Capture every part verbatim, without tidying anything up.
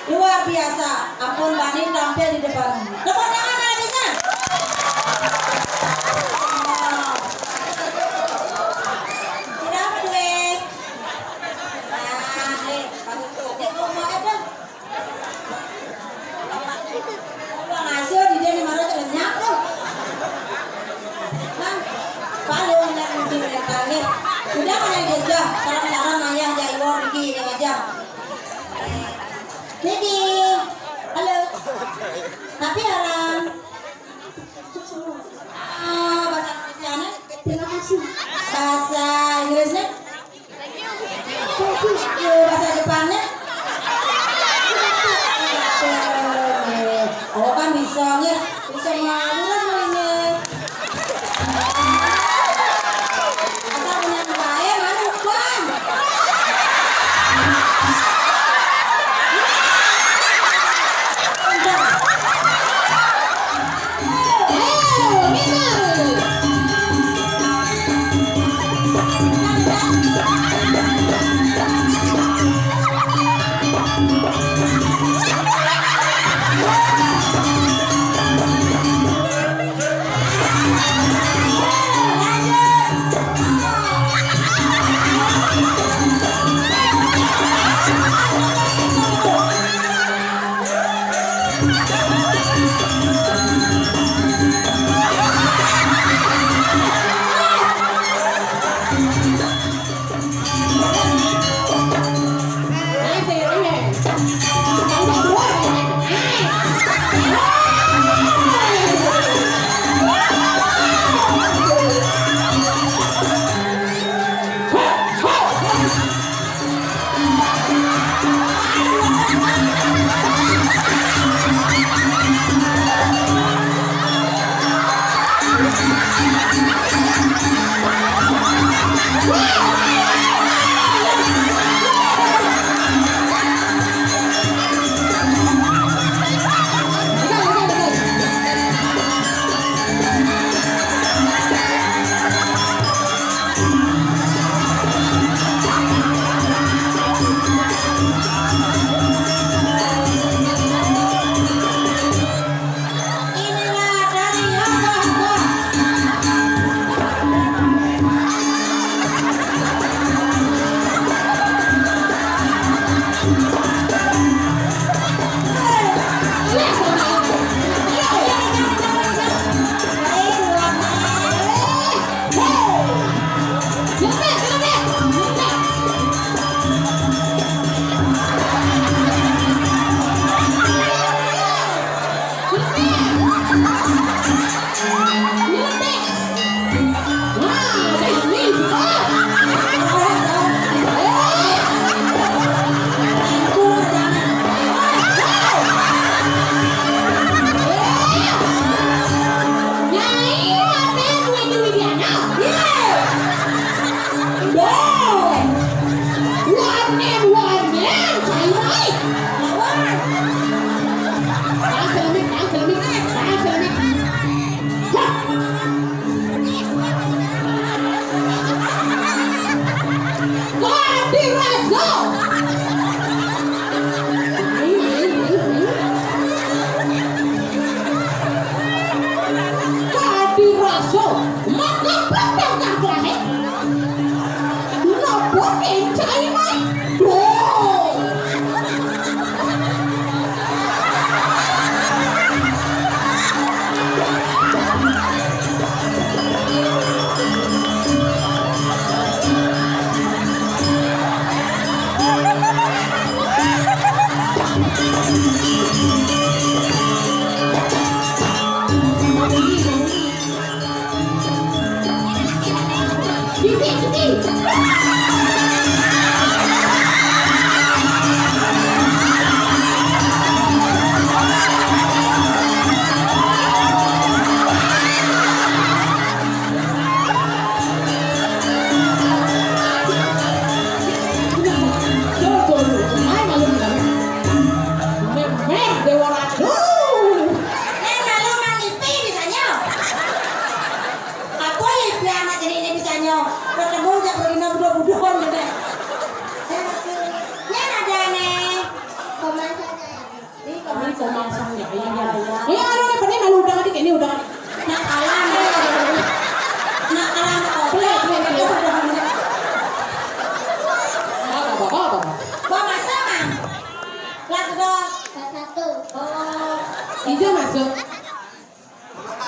Luar biasa. Ampun, bani tampil di depan. Tepuk tangan, mana bisa? Berapa duit? Nah, nih, bagus tuh. Dia mau, mau apa? Wah, ngaso di dia nih, marah lenyap tuh. Nah, paling enak mungkin ya, kali. Udah, mana yang jajah? Sarang-sarang ayah, jaiwor, di ini aja. Niki, halo. Tapi orang. Ah, bahasa Indonesianya? Terima kasih. Bahasa Inggrisnya? Thank you. Bahasa Jepangnya? Oh, kan bisa, ya. Bisa malu lah ini. Asal punya bae, malu, Bang. Kadi rasa, maka patang kang lahir. Napa kencai mai? Duh. Masang ya, iya, iya. Iya, aduh, ini bener malu udah, ini udah. Nakalan. Nakalan. Boleh, boleh, boleh. Bapak, bapak, bapak. Bapak sama. Kelas dua. Kelas satu. Oh. Ija masuk.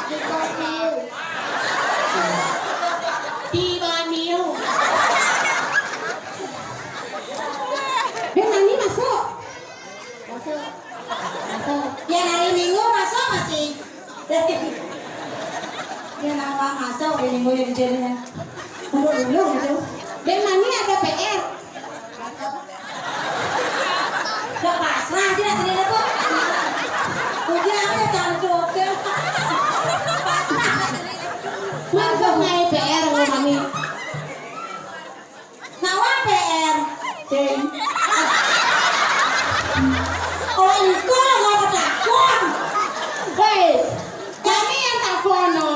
Di Borneo. Di Borneo. Ben, Nani masuk. Masuk. Masuk. Ya, hari Minggu masuk masih. Ya, nama masuk di Minggu yang jadinya. Dulu, dulu gitu. Ben, Nani ada P R. Udah pasrah aja sini tuh. Udah, udah, jangan joget. Pasrah aja sini. Mantap, ngai P R, Mami. Nawa P R. Ding. Oh, iku lho, mau takon. Hei, kami yang takono.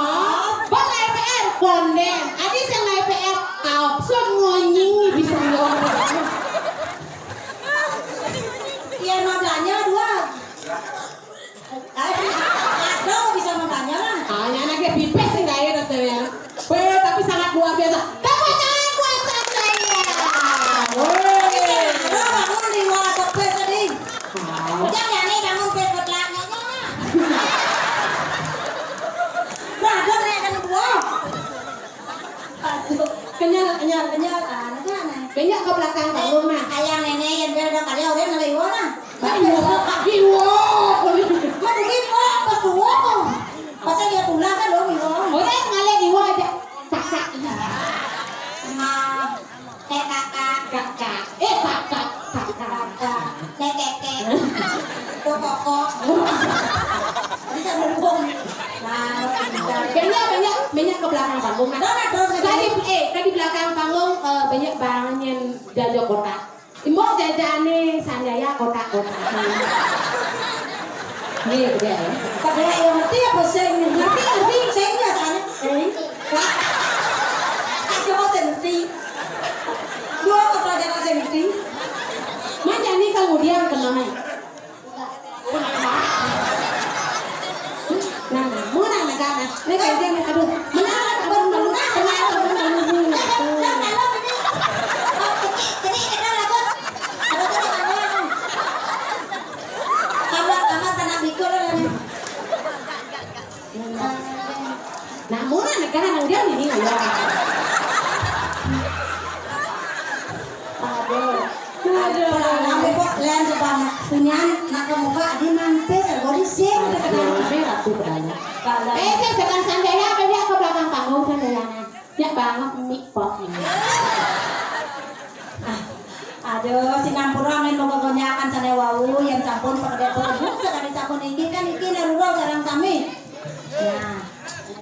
Bang ngai P R, konden. Adi sing ngai P R, absen ngonyingi bisa ngomong. Iya, mau belanja dua. Aduh, bisa mau belanja lah. Hanya anaknya pipis sih nggak ada saya. Weh, tapi sangat luar biasa. Tepuk tangan buat Satria. Weh. Lo bangun di luar atau pes tadi? Jangan ya nih bangun pes buat belakangnya. Beragam nih ada dua. Aduh, kenyal, kenyal, kenyal. Ah, kenyal, nah. Kenyal ke belakang panggung, nah. Ayang nenek yang dia udah kali orang ngalih iwo, nah. Iwo, iwo. Mana iwo, pas tuwo. Pas dia pulang kan lo iwo. Orang ngalih iwo aja. Kakak. Nah, kayak kakak. Kakak. Eh, kakak. Kakak. Kakak. Kayak keke. Tuh kokok. Bisa berhubung. Nah, bisa. Banyak, banyak, banyak ke belakang panggung. Nah, terus, terus, terus. Tadi, eh, tadi belakang panggung, eh, banyak banget yang jajo kotak. Imbok jajane Sanjaya kotak-kotak. Nih, udah ya. Padahal yang ngerti apa sing ngerti, ngerti sing ya sana. Eh, Kak. Aku mau ngerti. Dua apa pelajaran sing ngerti? Manjani kemudian kenapa? Nah, nah, murah negara. Ini kayak dia nih, aduh, menang, menang, menang, menang, menang, menang. Tambah, tambah, tanah bikul lah, nih. Nah, murah negara nang dia ini, ya. Aduh. Aduh. Aduh, kok lain sebab punya nak ke muka di mampir, kalau di sini. Aduh, merah tuh berani. Eh, saya sedang Sanjaya, apa dia ke belakang panggung, Sanjaya, nah. Ya, banget, mik, pok, ini. Ah, aduh, sinampura men moga konyakan sana wau, yang sampun pakai bubuk, sekali sampun